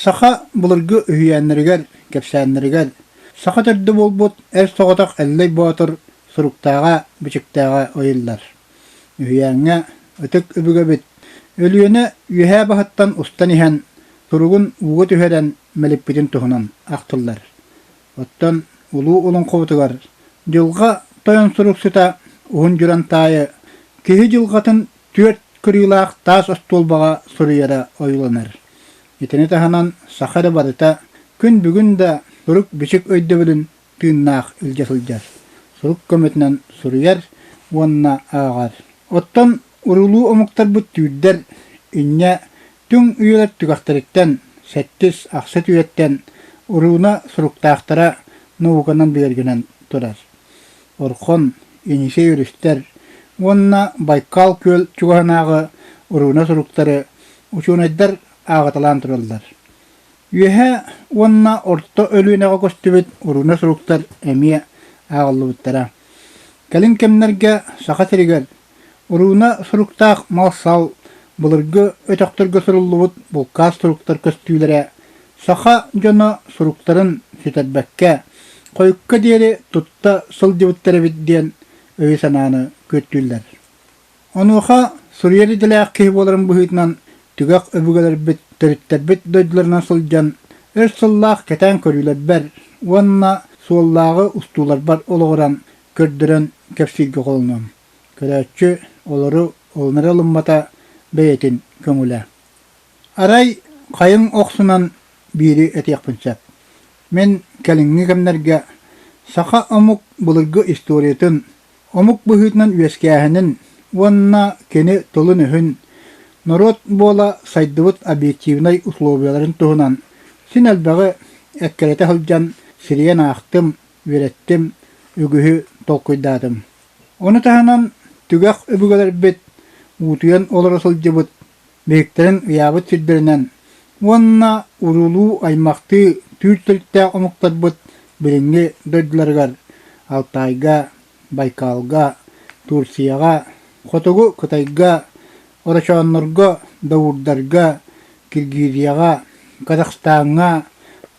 Саха былыргы үһүйээннэригэр, кэпсээннэригэр саха төрдө буолбут эр соҕотох Эллэй Боотур суруктааҕа-бичиктээҕэ ыйыллар. Үһүйээҥҥэ ытык өбүгэбит Өлүөнэ үөһээ баһыттан устан иһэн суругун ууга түһэрэн мэлиппитин туһунан ахтыллар. Оттон улуу олоҥхобутугар Дьылҕа Тойон суруксута Уһун Дьурантаайы киһи дьылҕатын түөрт кырыылаах таас остуолбаҕа суруйара ойууланар. Итини таһынан саха эрэ барыта күн бүгүн да сурук-бичик өйдөбүлүн тыыннаах илдьэ сылдьар, сурук көмөтүнэн суруйар уонна ааҕар. Оттон уруулуу омуктарбыт түүрдэр инньэ түҥ үйэлэр түгэхтэриттэн сэттис, ахсыс үйэттэн урууна суруктаахтара науканан бигэргэнэн турар. Орхон, Енисей өрүстэр уонна Байкал күөл чугаһынааҕы урууна суруктары учуонайдар ааҕыталаан тураллар. Үөһээ уонна Орто Өлүөнэҕэ көстүбүт урууна суруктар эмиэ ааҕыллыбыттара. Кэлин кэмнэргэ Саха сиригэр урууна суруктаах мал-сал, былыргы өтөхтөргө суруллубут булкаас суруктар көстүүлэрэ саха дьоно суруктарын сүтэрбэккэ, хойукка диэри тутта сылдьыбыттар эбит диэн өйү-санааны күөттүүллэр. Онуоха суруйар идэлээх киһи буоларым быһыытынан түгэх өбүгэлэрбит, төрүттэрбит дойдуларынан сылдьан өр сыллаах кэтээн көрүүлэрбэр уонна суоллааҕы устууларбар олоҕуран көрдөрөн кэпсииргэ холонуом. Көрөөччү олору ылынара ылыммата бэйэтин көҥүлэ. Арай хайыҥ охсунан биири этиэхпин сөп. Мин кэлиҥҥи кэмнэргэ саха омук былыргы историятын омук быһыытынан үөскээһинин уонна кини тылын-өһүн, норуот буола сайдыбыт объективнай условияларын туһунан син элбэҕи эккирэтэ сылдьан сирийэн аахтым, үөрэттим, үгүһү толкуйдаатым. Ону таһынан түгэх өбүгэлэрбит уутуйан олоро сылдьыбыт биһиктэрин ыйаабыт сирдэринэн уонна уруулуу аймахтыы түүр төрүттээх омуктарбыт билиҥҥи дойдуларыгар Алтайга, Байкалга, Турцияҕа, Хотугу Кытайга, Орочооннорго, Даурдарга, Киргизияҕа, Казахстаҥҥа,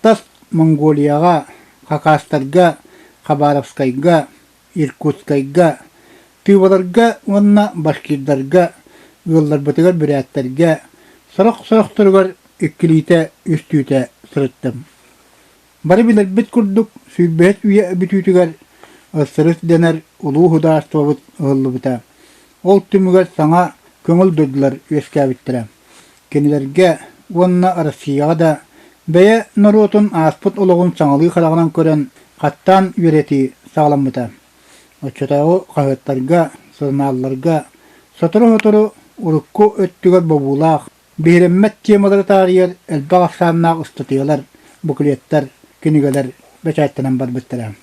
Тас Монголияҕа, Хакастарга, Хабаровскайга, Иркутскайга, Тываларга уонна башкирдарга, ыалларбытыгар бүрээттэргэ, сорох-сорохторугар иккилиитэ, үстүүтэ сырыттым. Бары билэрбит курдук, сүүрбэһис үйэ бүтүүтүгэр СССР дэнэр улуу судаарыстыбабыт ыһыллыбыта. Ол түмүгэр саҥа көҥүл дойдулар үөскээбиттэрэ. Кинилэргэ уонна Россияҕа да бэйэ норуотун ааспыт олоҕун саҥалыы хараҕынан көрөн хаттаан үөрэтии саҕаламмыта. Оччотооҕу хаһыаттарга, сурунаалларга сотору-сотору урукку өттүгэр бобуулаах, биһирэммэт темалары таарыйар элбэх ахсааннаах ыстатыйалар, буклеттар, кинигэлэр бэчээттэнэн барбыттара.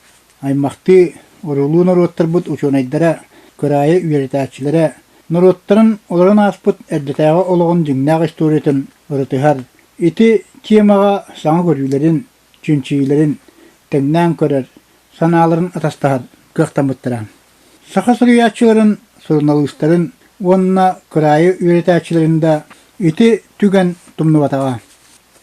Аймахтыы, уруулуу норуоттарбыт учуонайдара, кыраайы үөрэтээччилэрэ норуоттарын олорон ааспыт эрдэтээҕи олоҕун дьиҥнээх историятын ырытыһар, ити темаҕа саҥа көрүүлэрин, чинчийиилэрин тэҥнээн көрөр, санааларын атастаһар кыахтаммыттара. Саха суруйааччыларын, суруналыыстарын уонна кыраайы үөрэтээччилэрин да ити түгэн тумнубатаҕа.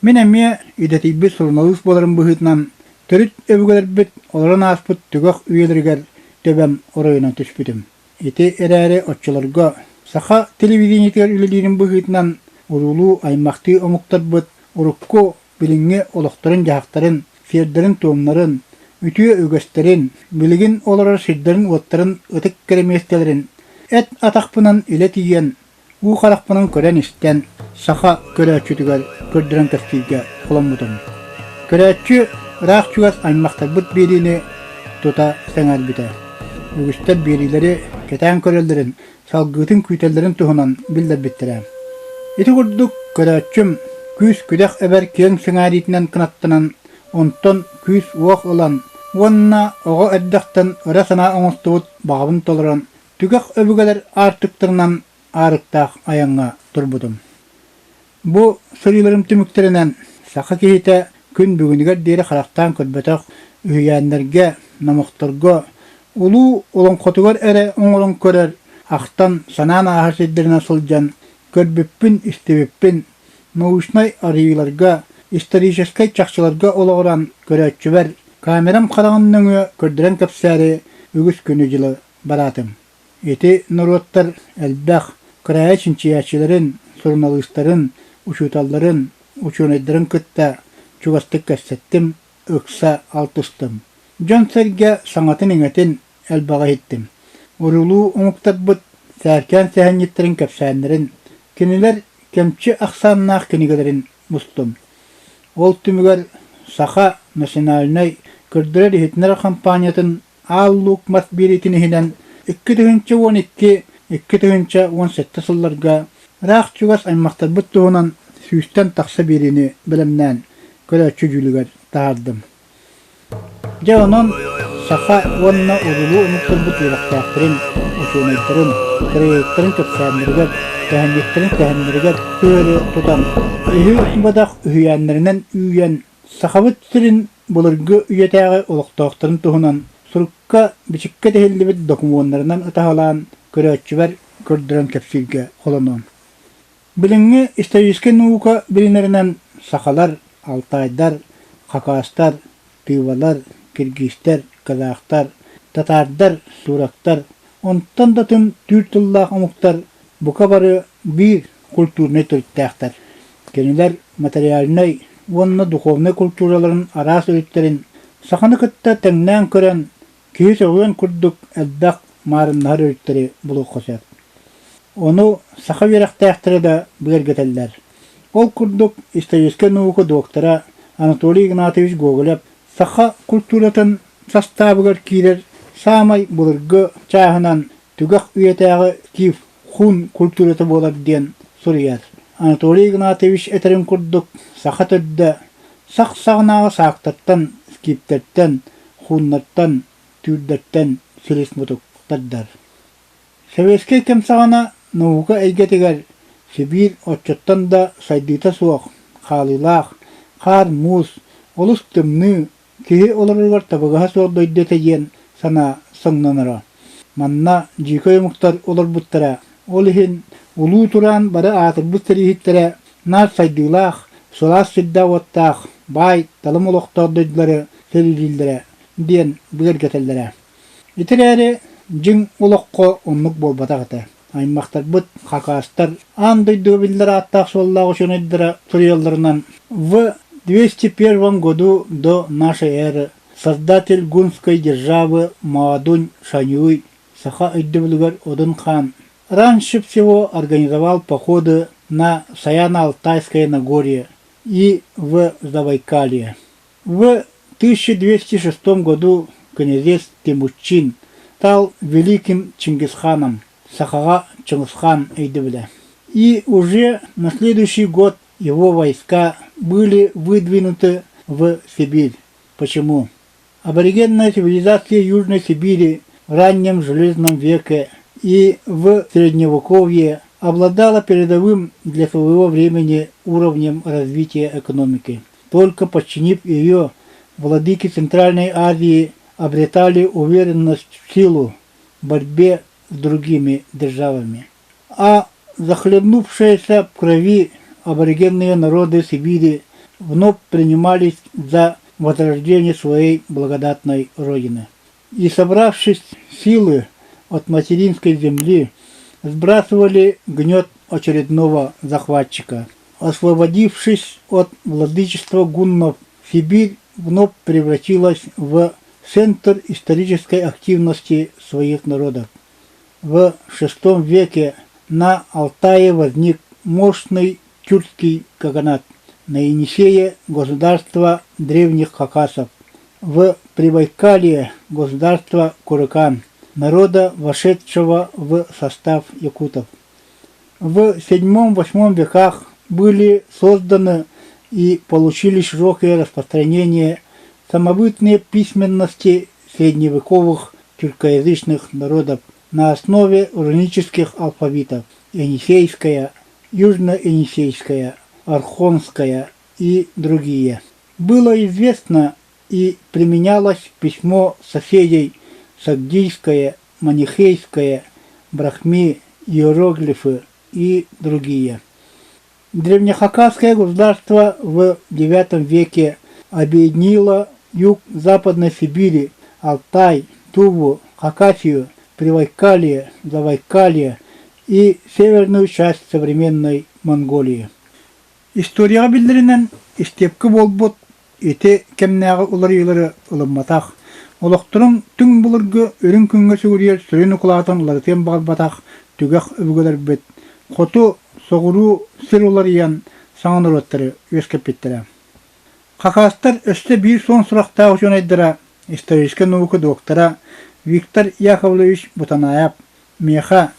Мин эмиэ идэтийбит суруналыыс буоларым быһыытынан төрүт өбүгэлэрбит олорон ааспыт түгэх үйэлэригэр төбөм оройунан түспүтүм. Ити эрээри оччолорго саха телевидениетигэр үлэлиирим быһыытынан уруулуу аймахтыы омуктарбыт урукку билиҥҥи олохторун-дьаһахтарын, сиэрдэрин-туомнарын, үтүө үгэстэрин, билигин олорор сирдэрин-уоттарын ытык кэрэ миэстэлэрин эт атахпынан илэ тиийэн уу харахпынан көрөн-истэн, саха көрөөччүтүгэр көрдөрөн кэпсииргэ холоммутум. Көрөөччү ыраах-чугас аймахтарбыт биэриини тута сэҥээрбитэ. Үгүстэр биэриилэри кэтээн көрөллөрүн, салгыытын күүтэллэрин туһунан биллэрбиттэрэ. Ити курдук көрөөччүм күүс-күдэх эбэр киэҥ сэҥээриитинэн кынаттанан, онтон күүс-уох ылан уонна оҕо эрдэхтэн ыра санаа оҥостубут баҕабын толорон түгэх өбүгэлэр аартыктарынан аарыктаах айаҥҥа турбутум. Бу сырыыларым түмүктэринэн саха киһитэ күн бүгүнүгэр диэри харахтаан көрбөтөх үһүйээннэргэ, номохторго, улуу олоҥхотугар эрэ оҥорон көрөр, ахтан, санаан ааһар сирдэринэн сылдьан көрбүппүн, истибиппин научнай арыйыыларга, историческай чахчыларга олоҕуран көрөөччүбэр камерам хараҕын нөҥүө көрдөрөн кэпсээри үгүс күнү-дьылы бараатым. Ити норуоттар элбэх кыраайы чинчийээччилэрин, суруналыыстарын, учууталларын, учуонайдарын кытта чугастык кэпсэттим, ыкса алтыстым. Дьон-сэргэ саҥатын-иҥэтин элбэҕи иһиттим. Уруулуу омуктарбыт сээркээн сэһэнньиттэрин кэпсээннэрин, кинилэр кэмчи ахсааннаах кинигэлэрин мустум. Ол түмүгэр Саха национальнай көрдөрөр-иһитиннэрэр хампаанньатын Аал Луук мас биэриитин иһинэн 2012-2017 сылларга ыраах-чугас аймахтарбыт туһунан сүүстэн тахса биэриини бэлэмнээн көрөөччү дьүүлүгэр таһаардым. Дьэ онон саха уонна уруулуу омуктарбыт үөрэхтээхтэрин, учуонайдарын, кыраайыттарын кэпсээннэригэр, сэһэнньиттэрин сэһэннэригэр күөрү тутан, үһү-бадах үһүйээннэринэн үүйэн Сахабыт сирин былыргы үйэтээҕи олохтоохторун туһунан сурукка-бичиккэ тиһиллибит докумуоннарынан ытаһалаан көрөөччүбэр көрдөрөн кэпсииргэ холонуом. Билиҥҥи историческай наука билинэринэн сахалар, алтайдар, хакастар, тывалар, киргизтэр, казахтар, татаардар, турактар, онтон да атын түүр тыллаах омуктар бука бары биир культурнай төрүттээхтэр. Кинилэр материальнай уонна духовнай культураларын араас өрүттэрин саханы кытта тэҥнээн көрөн, киһи сөҕүөн курдук элбэх маарыннаһар өрүттэри булуохха сөп. Ону саха үөрэхтээхтэрэ да бигэргэтэллэр. Ол курдук историческай наука доктора Анатолий Игнатьевич Гоголев саха культуратын састаабыгар киирэр саамай былыргы чааһынан түгэх үйэтээҕи скиф хун культурата буолар диэн суруйар. Анатолий Игнатьевич этэрин курдук, саха төрдө сах саҕанааҕы саактартан, скиптэртэн, хууннартан, түүрдэртэн силис-мутук тардар. Сэбиэскэй кэм саҕана наука эйгэтигэр Сибиир оччоттон да сайдыыта суох, хаалыылаах, хаар-муус, олус тымныы, Киһи олороругар табыгаһа суох дойду этэ диэн санаа соҥноноро. Манна дьиикэй омуктар олорбуттара. Ол иһин Улуу Тураан бары аатырбыт сэрииһиттэрэ наар сайдыылаах, сылаас сирдээх-уоттаах, баай, талым олохтоох дойдулары сэриилииллэрэ диэн бигэргэтэллэрэ. Ити эрээри дьиҥ олоххо оннук буолбатах этэ. Аймахтарбыт, хакастар аан дойдуга биллэр ааттаах-суоллаах учуонайдара суруйалларынан в 201 году до нашей эры создатель гунской державы Маодунь Шаньюй саха өйдөбүлүгэр Одун хаан раньше всего организовал походы на Саяно-Алтайское Нагорье и в Забайкалье. В 1206 году князец Темучин стал великим Чингисханом, сахаҕа Чыҥысхан өйдөбүлэ. И уже на следующий год его войска были выдвинуты в Сибирь. Почему? Аборигенная цивилизация Южной Сибири в раннем Железном веке и в Средневековье обладала передовым для своего времени уровнем развития экономики. Только подчинив ее, владыки Центральной Азии обретали уверенность в силу в борьбе с другими державами. А захлебнувшиеся в крови аборигенные народы Сибири вновь принимались за возрождение своей благодатной Родины. И, собравшись силы от материнской земли, сбрасывали гнет очередного захватчика. Освободившись от владычества гуннов, Сибирь вновь превратилась в центр исторической активности своих народов. В VI веке на Алтае возник мощный тюркский каганат, на Енисее государство древних хакасов, в Прибайкалье государство курыкан, народа, вошедшего в состав якутов. В VII-VIII веках были созданы и получили широкое распространение самобытные письменности средневековых тюркоязычных народов на основе рунических алфавитов Енисейская, Южно-Енисейская, Орхонская и другие. Было известно и применялось письмо соседей сагдийское, манихейское, брахми, иероглифы и другие. Древнехакасское государство в IX веке объединило юг Западной Сибири, Алтай, Туву, Хакасию, Прибайкалье, Забайкалье и северную часть современной Монголии. Историяҕа биллэринэн, истиэпкэ буолбут ити кэмнээҕи уларыйыылары ылымматах, олохторун түҥ былыргы үрүҥ күҥҥэ сүгүрүйэр сүрүн укулаатын уларытыан баҕарбатах түгэх өбүгэлэрбит хоту, соҕуруу сир уларыйан саҥа норуоттары үөскэппиттэрэ. Хакастар өссө биир суон сурахтаах учуонайдара, историческай наука доктора Виктор Яковлевич Бутанаев миэхэ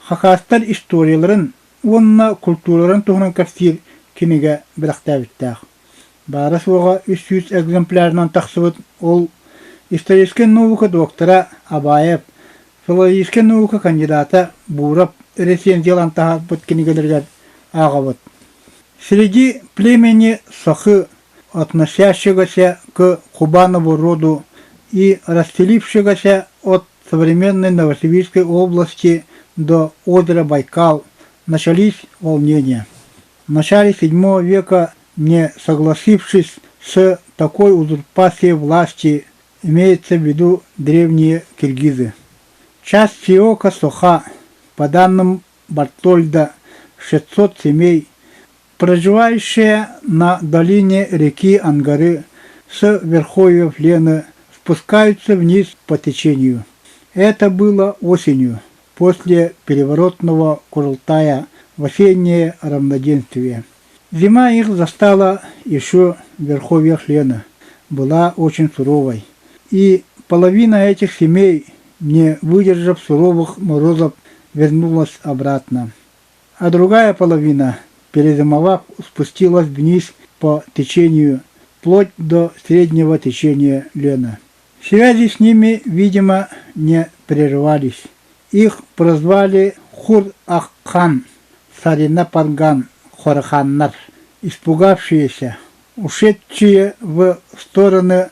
хакастар историяларын уонна култуураларын туһунан кэпсиир кинигэ бэлэхтээбиттээх. Баара-суоҕа 300 экземплярынан тахсыбыт ол историческай наука доктора Абаев, филологическай наука кандидата Буров рецензиялаан таһаарбыт кинигэлэригэр ааҕабыт. Среди племени сахы, относящегося к Кубанову роду и расселившегося от современной Новосибирской области до озера Байкал, начались волнения. В начале VII века, не согласившись с такой узурпацией власти, имеется в виду древние киргизы. Часть Сиока Соха, по данным Бартольда, 600 семей, проживающие на долине реки Ангары с верховьев Лены, спускаются вниз по течению. Это было осенью, после переворотного Курултая в осеннее равноденствие. Зима их застала еще в верховьях Лены, была очень суровой. И половина этих семей, не выдержав суровых морозов, вернулась обратно. А другая половина, перезимовав, спустилась вниз по течению, вплоть до среднего течения Лены. Связи с ними, видимо, не прерывались. Их прозвали Хур-Аххан, Сарина-Парган, Хороханнар, испугавшиеся, ушедшие в стороны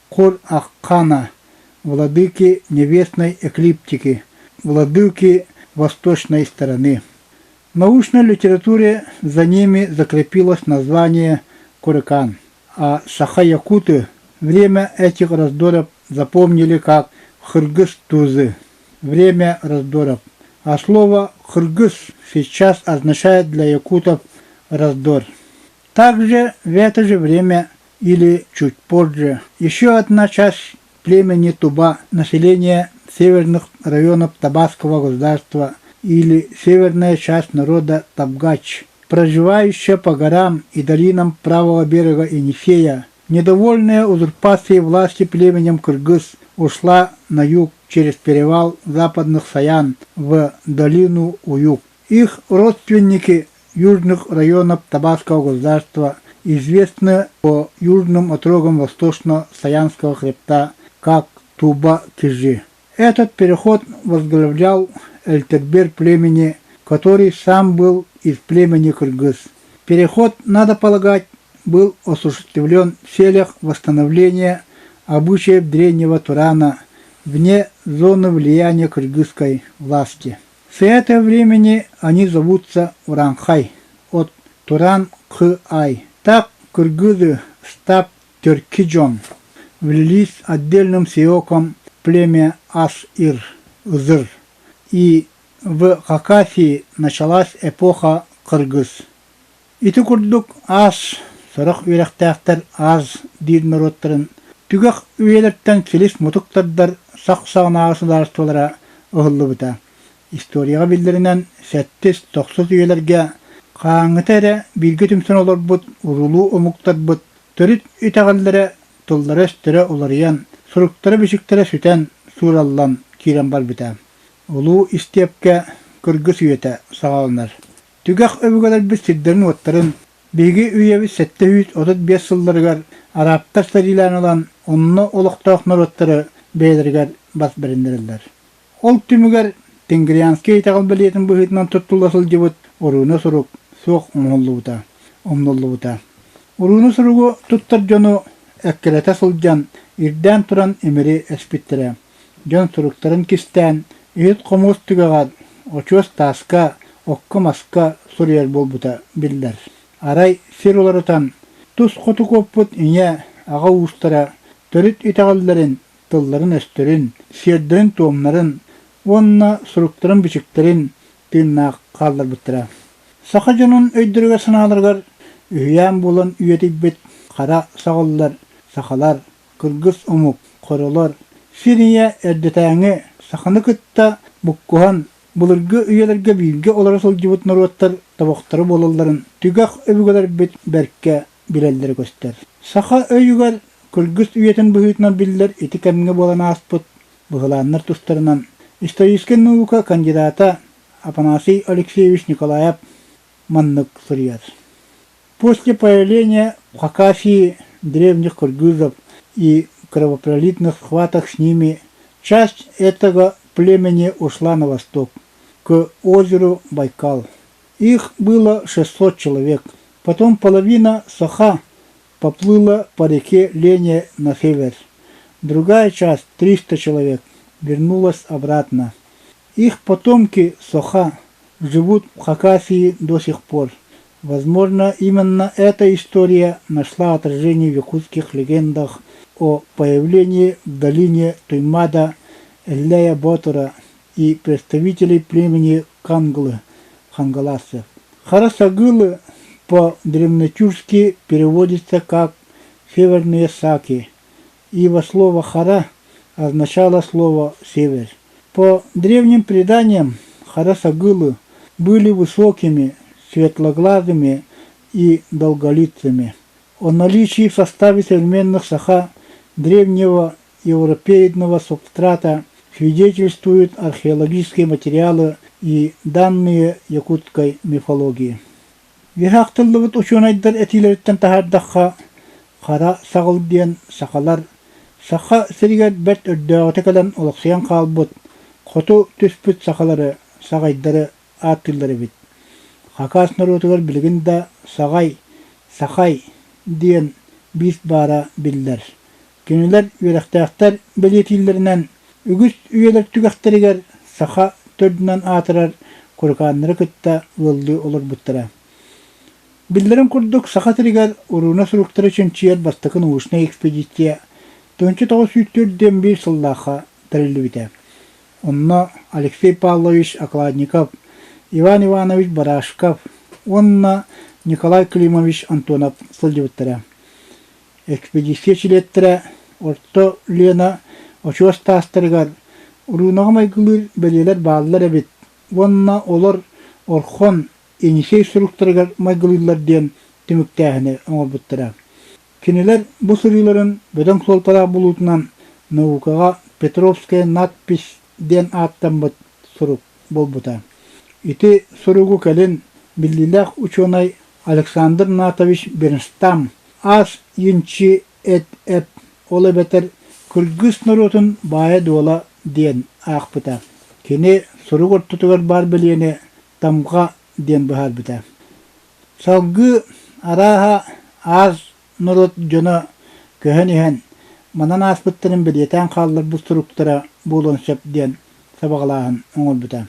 Кур-Аххана, владыки небесной эклиптики, владыки восточной стороны. В научной литературе за ними закрепилось название Курыкан, а саха-якуты время этих раздоров запомнили как Хыргыз-тузы – время раздоров, а слово «хыргыз» сейчас означает для якутов «раздор». Также в это же время или чуть позже еще одна часть племени Туба, населения северных районов Табасского государства или северная часть народа Табгач, проживающая по горам и долинам правого берега Енисея, недовольная узурпацией власти племенем Кыргыз, ушла на юг через перевал западных Саян в долину Уюк. Их родственники южных районов Табасского государства известны по южным отрогам Восточно-Саянского хребта как Туба-Кижи. Этот переход возглавлял Эльтербер племени, который сам был из племени кыргыз. Переход, надо полагать, был осуществлен в целях восстановления обычаев древнего Турана вне зоны влияния кыргызской власти. С этого времени они зовутся Уранхай от Туран-Кы-Ай. Так кыргызы, став Теркиджон, влились отдельным сеоком племя Ас-Ир, Ызыр, и в Хакасии началась эпоха кыргыз. Ити курдук аас, сорох үөрэхтээхтэр аас диир норуоттарын түгэх үйэлэртэн силис-мутук тардар сах саҕанааҕы судаарыстыбалара ыһыллыбыта. Историяҕа биллэринэн, сэттис-тохсус үйэлэргэ хаһааҥҥыта эрэ бииргэ түмсэн олорбут уруулуу омуктарбыт төрүт итэҕэллэрэ, тыллара-өстөрө уларыйан, суруктара-бичиктэрэ сүтэн, суураллан киирэн барбыта. Улуу истиэпкэ кыргыс үйэтэ саҕаланар. Түгэх өбүгэлэрбит сирдэрин-уоттарын биһиги үйэбит 735 сылларыгар арабтар сэриилээн ылан, онно олохтоох норуоттары бэйэлэригэр бас бэриннэрэллэр. Ол түмүгэр Тенгрианскай итэҕэл бэлиэтин быһыытынан туттулла сылдьыбыт урууна сурук суох оҥоһуллубута, умнуллубута. Урууну суругу туттар дьону эккирэтэ сылдьан, ирдээн туран имири эспиттэрэ. Дьон суруктарын кистээн, иһит-хомуос түгэҕэр, очуос тааска, окко-маска суруйар буолбута биллэр. Арай сир уларытан, тус хоту куоппут ийэ, аҕа уустара төрүт итэҕэллэрин, тылларын-өстөрүн, сиэрдэрин-туомнарын уонна суруктарын-бичиктэрин тыыннаах хаалларбыттара. Саха дьонун өйдөрүгэр-санааларыгар үһүйээн буолан үйэтийбит хара саҕыллар сахалар, кыргыз омук, хоролор, сир ийэ эрдэтээҥи саханы кытта буккуһан былыргы үйэлэргэ бииргэ олоро сылдьыбыт норуоттар тобохторо буолалларын түгэх өбүгэлэрбит бэркэ билэллэрэ көстөр. Саха өйүгэр кыргыз үйэтин быһыытынан биллэр ити кэмҥэ буолан ааспыт быһылааннар тустарынан историческай наука кандидата Афанасий Алексеевич Николаев маннык суруйар. После появления в Хакасии древних кыргызов и кровопролитных схваток с ними часть этого племени ушла на восток, к озеру Байкал. Их было 600 человек. Потом половина Саха поплыла по реке Лене на север. Другая часть, 300 человек, вернулась обратно. Их потомки Соха живут в Хакасии до сих пор. Возможно, именно эта история нашла отражение в якутских легендах о появлении в долине Туймада Эллея Ботура и представителей племени Канглы, хангаласцев. Харасагылы по-древнетюркски переводится как «северные саки», ибо слово «хара» означало слово «север». По древним преданиям харасагылы были высокими, светлоглазыми и долголицами. О наличии в составе современных саха древнего европеидного субстрата свидетельствуют археологические материалы и данные якутской мифологии. Үөһэ ахтыллыбыт учуонайдар этиилэриттэн таһаардахха, хара саҕыл диэн сахалар Саха сиригэр бэрт өрдөөҕүтэ кэлэн олохсуйан хаалбыт хоту түспүт сахалары, саҕайдары ааттыыллар эбит. Хакас норуотугар билигин да саҕай, сахай диэн биис баара биллэр. Кинилэр үөрэхтээхтэр бэлиэтииллэринэн, үгүс үйэлэр түгэхтэригэр саха төрдүнэн аатырар курыкааннары кытта ыаллыы олорбуттара. Биллэрин курдук, Саха сиригэр урууна суруктары чинчийэр бастакы научнай экспедиция 1941 сыллаахха тэриллибитэ. Онно Алексей Павлович Окладников, Иван Иванович Барашков уонна Николай Климович Антонов сылдьыбыттара. Экспедиция чилиэттэрэ Орто Лена очуос таастарыгар уруунаҕа майгылыыр бэлиэлэр бааллар эбит уонна олор Орхон, Енисей суруктарыгар майгылыыллар диэн түмүктээһини оҥорбуттара. Кинилэр бу сырыыларын бөдөҥ суолталаах булуутунан наукаҕа «Петровская надпись» диэн ааттаммыт сурук буолбута. Ити суругу кэлин биллиилээх учуонай Александр Натович Бернстам Ас Йинчи эт эп, ол эбэтэр кыргыз норуотун баайа-дуола диэн аахпыта. Кини сурук ортотугар баар бэлиэни тамҕа диэн быһаарбыта. Салгыы арааһа аас норуот дьоно көһөн иһэн манан ааспыттарын бэлиэтээн хаалларбыт суруктара буолуон сөп диэн сабаҕалааһын оҥорбута.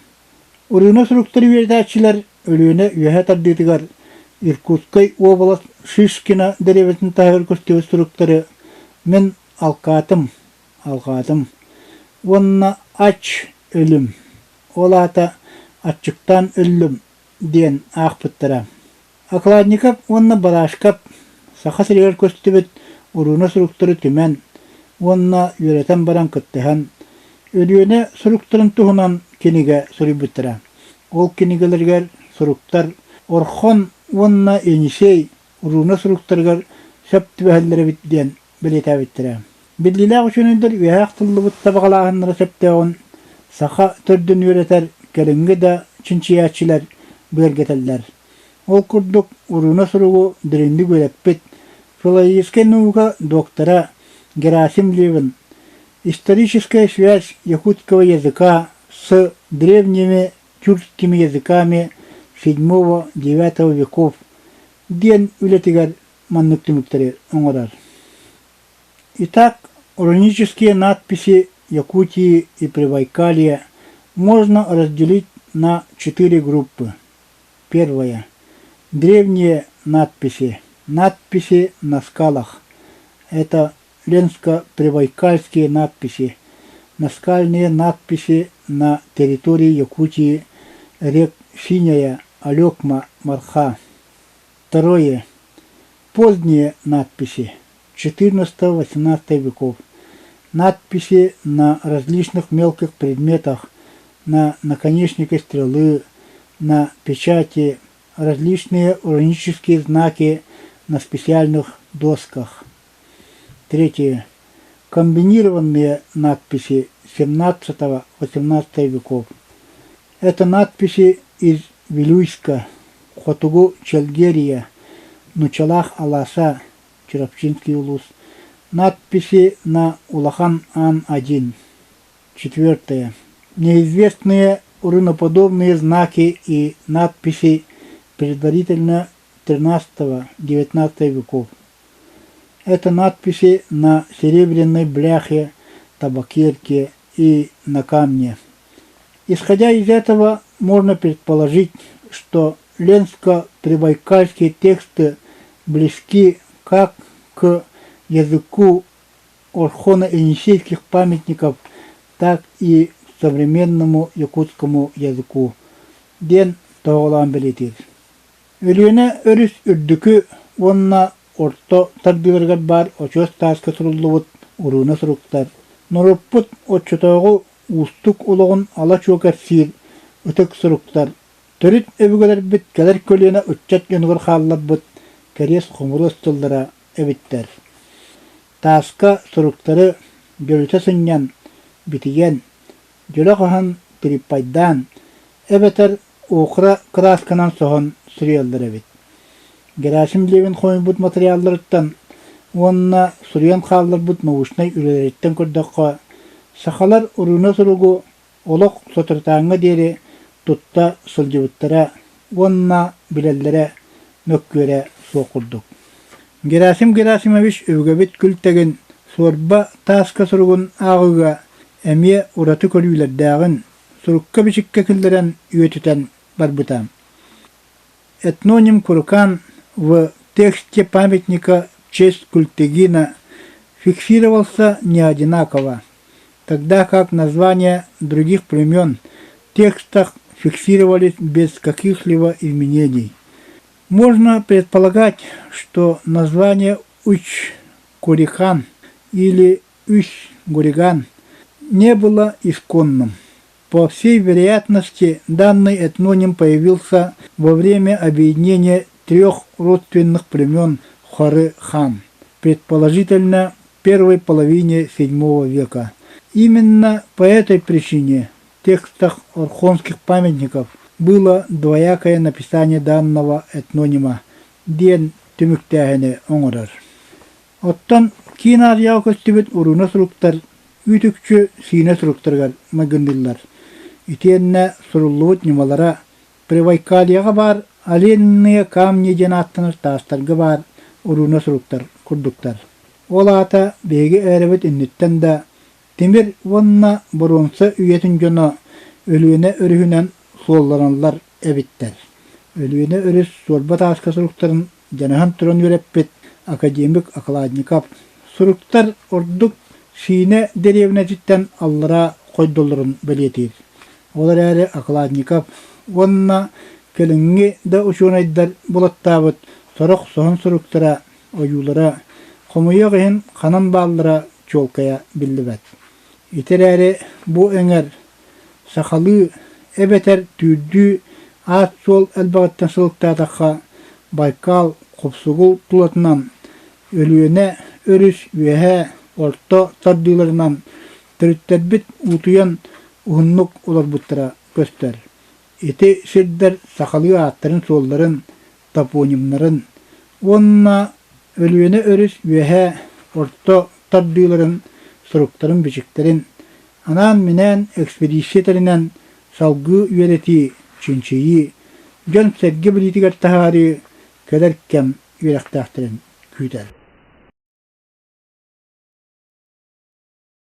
Урууна суруктары үөрэтээччилэр Өлүөнэ үөһэ тардыытыгар Иркутскай уобалас Шишкина дэриэбинэтин таһыгар көстүбүт суруктары мин алкаатым, алҕаатым уонна ач өлүм, ол аата аччыктаан өллүм диэн аахпыттара. Окладников уонна Барашков Саха сиригэр көстүбүт урууна суруктары түмэн уонна үөрэтэн баран кыттыһан, Өлүөнэ суруктарын туһунан кинигэ суруйбуттара. Ол кинигэлэригэр суруктар Орхон уонна Енисей урууна суруктарыгар сөп түбэһэллэр эбит диэн бэлиэтээбиттэрэ. Биллиилээх учуонайдар үөһэ ахтыллыбыт сабаҕалааһыннара сөптөөҕүн саха төрдүн үөрэтэр кэлиҥҥи да чинчийээччилэр быаргэтэллэр. Ол курдук, урууна суругу дириҥник үөрэппит филологическай наука доктора Герасим Левин «Историческая связь якутского языка с древними тюркскими языками VII-IX веков» диэн үлэтигэр маннык түмүктэри оҥорор. Итак, рунические надписи Якутии и Прибайкалья можно разделить на четыре группы. Первое. Древние надписи. Надписи на скалах. Это ленско-прибайкальские надписи, наскальные надписи на территории Якутии рек Синяя, Алекма, Марха. Второе. Поздние надписи XIV-XVIII веков. Надписи на различных мелких предметах, на наконечнике стрелы, на печати, различные рунические знаки на специальных досках. Третье. Комбинированные надписи XVII-XVIII веков. Это надписи из Вилюйска, Хотугу Чэлгиэрийэ, Нучалаах алааса, Чурапчинский улус, надписи на Улахан Аан-один. Четвертое. Неизвестные руноподобные знаки и надписи предварительно XIII-XIX веков. Это надписи на серебряной бляхе, табакерке и на камне. Исходя из этого, можно предположить, что ленско-прибайкальские тексты близки как к языку орхоно-енисейских памятников, так и к современному якутскому языку, диэн тоһоҕолоон бэлиэтиир. Өлүөнэ өрүс үрдүкү уонна орто тардыыларыгар баар очуос тааска суруллубут урууна суруктар норуоппут оччотооҕу уустук олоҕун ала-чуо кэпсиир ытык суруктар төрүт өбүгэлэрбит кэлэр көлүөнэ ыччат дьонугар хаалларбыт кэриэс-хомуруос тыллара эбиттэр. Тааска суруктары дьөлүтэ сынньан, битийэн, дьөлө хаһан тырыыппайдаан эбэтэр охра кыраасканан соһон суруйаллар эбит. Герасим Левин хомуйбут матырыйаалларыттан уонна суруйан хаалларбыт научнай үлэлэриттэн көрдөххө, сахалар урууна суругу олох соторутааҥҥа диэри тутта сылдьыбыттара уонна билэллэрэ мөккүөрэ суох курдук. Герасим Герасимович өбүгэбит күлтэгин суорба тааска суругун ааҕыыга эмиэ ураты көрүүлэрдээҕин сурукка-бичиккэ киллэрэн үйэтитэн барбыта. Этноним Курыкан в тексте памятника в честь Культегина фиксировался не одинаково, тогда как названия других племен в текстах фиксировались без каких-либо изменений. Можно предполагать, что название Уч-Курихан или Үс-Гуриган не было исконным. По всей вероятности, данный этноним появился во время объединения трех родственных племен Хоры-хан, предположительно, в первой половине VII века. Именно по этой причине в текстах орхонских памятников было двоякое написание данного этнонима диэн түмүктээһини оҥорор. Оттон киин Азияҕа көстүбүт урууна суруктар үүт-үкчү сиинэ суруктарыгар майгынныыллар. Итиэннэ суруллубут ньымалара Прибайкальеҕа баар оленные камни диэн ааттанар таастарга баар урууна суруктар курдуктар. Ол аата биһиги эрэбит инниттэн да тимир уонна боруонса үйэтин дьоно Өлүөнэ өрүһүнэн суолланаллар эбиттэр. Өлүөнэ өрүс суорба тааска суруктарын дьаныһан туран үөрэппит академик Окладников суруктар ордук Сиинэ дэриэбинэтиттэн аллараа хойдоллорун бэлиэтиир. Ол эрээри Окладников уонна кэлиҥҥи да учуонайдар булаттаабыт сорох соһон суруктара, ойуулара хомойуох иһин ханан бааллара чуолкайа биллибэт. Ити эрээри бу эҥэр сахалыы эбэтэр түүрдүү аат-суол элбэҕиттэн сылыктаатахха, Байкал Хопсугул тулатынан, Өлүөнэ өрүс үөһээ орто тардыыларынан төрүттэрбит уутуйан уһуннук олорбуттара көстөр. Ити сирдэр сахалыы ааттарын-суолларын, топонимнарын уонна Өлүөнэ өрүс үөһээ орто тардыыларын суруктарын-бичиктэрин анаан-минээн экспедиция тэринэн салгыы үөрэтии, чинчийии, дьон-сэргэ билиитигэр таһаарыы кэлэр кэм үөрэхтээхтэрин. күүтэр.